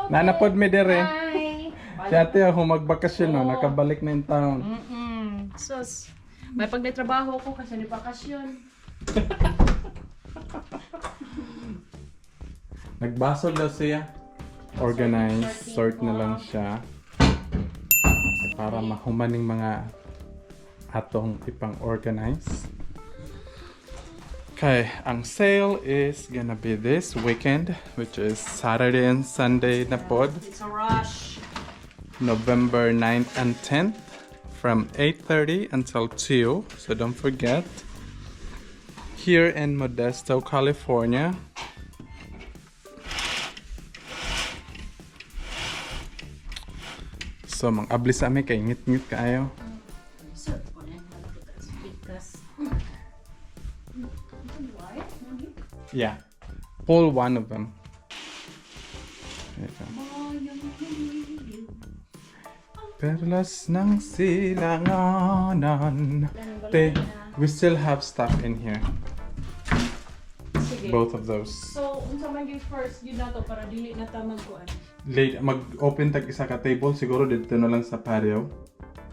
Naa na pod mi diri. Hi! Si ate ako magbakasyon no, nakabalik na intawon. Sus, may pag trabaho ko kasi ni bakasyon. Nagbasol daw siya. Organize, sort na lang siya. Para mahumaning mga atong ipang-organize. Okay, ang sale is gonna be this weekend, which is Saturday and Sunday na pod. It's a rush. November 9th and 10th from 8:30 until 2, so don't forget. Here in Modesto, California. So, mang-abli sa ami kay ngit-ngit kaayo. So, pikas. Yeah. Pull one of them. There you go. Perlas ng silanganan. Te, we still have stuff in here. Sige. Both of those. So, unsa man gyud first yun nato para dili na ta magkuan? Late, mag-open tag isa ka table siguro dito na lang sa patio.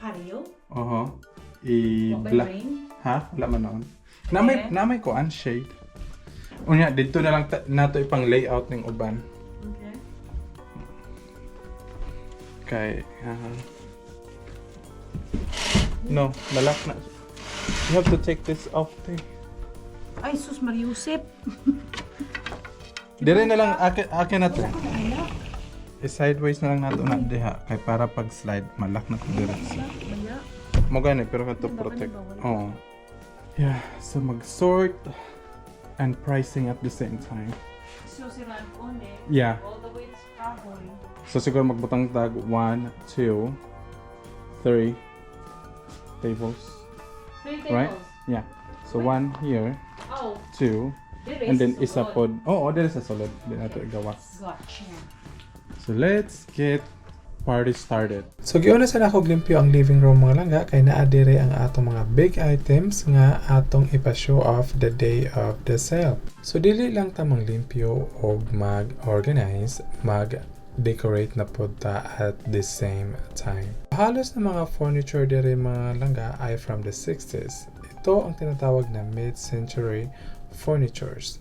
Patio? Oho. I Wa by rain? Ha? Wala man noon. Na may Eh? na may kuan shade. Unya dito na lang nato ipang layout ning uban. Okay. Kay no, malak na. You have to take this off te. Ay, sus Mariusip. Dire na lang akin akin na to. I-sideways na lang nato na diha kay para pag slide malak na to diretso. Baya. Mo gani pero kato protect. Oo. Yeah, so mag-sort and pricing at the same time. So, si on eh. Yeah. All the way to kahoy. So siguro magbutang tag 1, 2, 3 tables. Three tables. Right? Yeah. So one here, Oh, two, dire and then sa isa sulod. pod. Oo, oh, sa sulod. Di nato igawa. Gotcha. So let's get party started. So giuna sa nako limpyo ang living room, mga langga, kay naa diri ang atong mga big items nga atong ipa-show off the day of the sale. So dili lang ta limpyo og mag-organize, mag-decorate na pod ta at the same time. Halos na mga furniture diri, mga langga, ay from the 60s. Ito ang tinatawag na mid-century furnitures.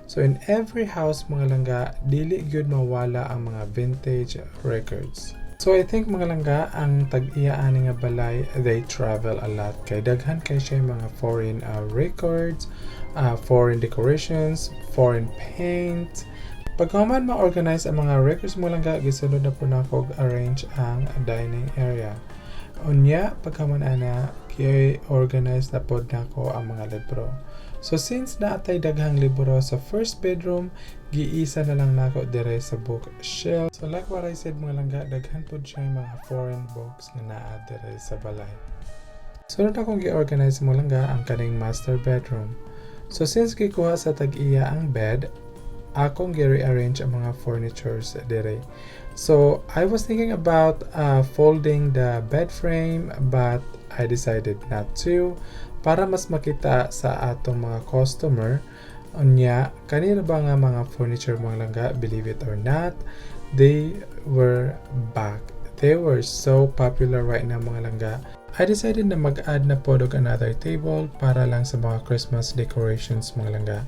So in every house, mga langga, dili gyud mawala ang mga vintage records. So I think, mga langga, ang tag-iya ani nga balay, they travel a lot kay daghan kay siya mga foreign records, foreign decorations, foreign paint. Pagkahuman ma-organize ang mga records, mga langga, gisunod na pod nako og arrange ang dining area. Unya, pagkahuman ana, gi-organize na pod nako ang mga libro. So since naatay daghang libro sa first bedroom, giisa na lang nako dire sa bookshelf. So like what I said, mga langga, daghan pod siya mga foreign books nga naa dire sa balay. Sunod akong gi-organize, mga langga, ang kaning master bedroom. So since gikuha sa tag-iya ang bed, akong gi-rearrange ang mga furnitures dire. So I was thinking about folding the bed frame, but I decided not to para mas makita sa atong mga customer. Unya, kanina ba nga mga furniture, mga langga, believe it or not, they were back. They were so popular right now, mga langga. I decided na mag-add na pod og another table para lang sa mga Christmas decorations, mga langga.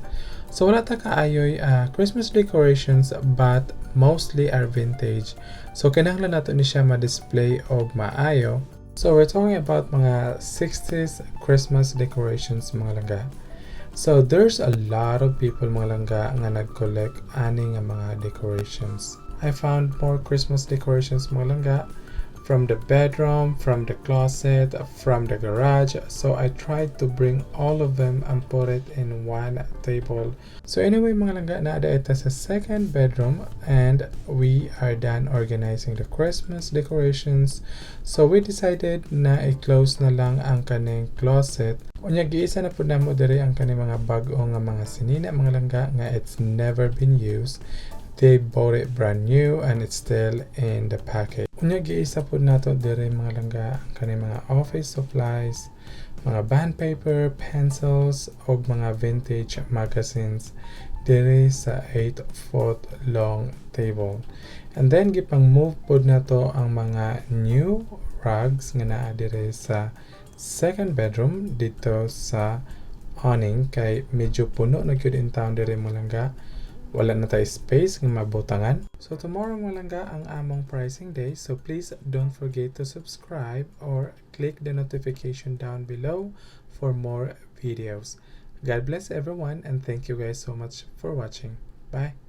So wala ta kaayoy Christmas decorations, but mostly are vintage. So kinahanglan nato ni siya ma-display og maayo. So we're talking about mga 60s Christmas decorations, mga langga. So there's a lot of people, mga langga, nga nag-collect ani nga mga decorations. I found more Christmas decorations, mga langga, from the bedroom, from the closet, from the garage. So I tried to bring all of them and put it in one table. So anyway, mga langga, naa ita sa second bedroom and we are done organizing the Christmas decorations. So we decided na i-close na lang ang kaning closet. Unya giisa na pod namo diri ang kaning mga bag-o nga mga sinina, mga langga, nga it's never been used. They bought it brand new and it's still in the package. Unya giisa pod nato diri, mga langga, ang kaning mga office supplies, mga bond paper, pencils, og mga vintage magazines. Diri sa 8-foot long table. And then gipang move pod nato ang mga new rugs nga naa diri sa second bedroom dito sa awning kay medyo puno na gyud in town diri, mga langga. Wala na tayo space nga mabutangan. So tomorrow, mga langga, ang among pricing day. So please don't forget to subscribe or click the notification down below for more videos. God bless everyone and thank you guys so much for watching. Bye.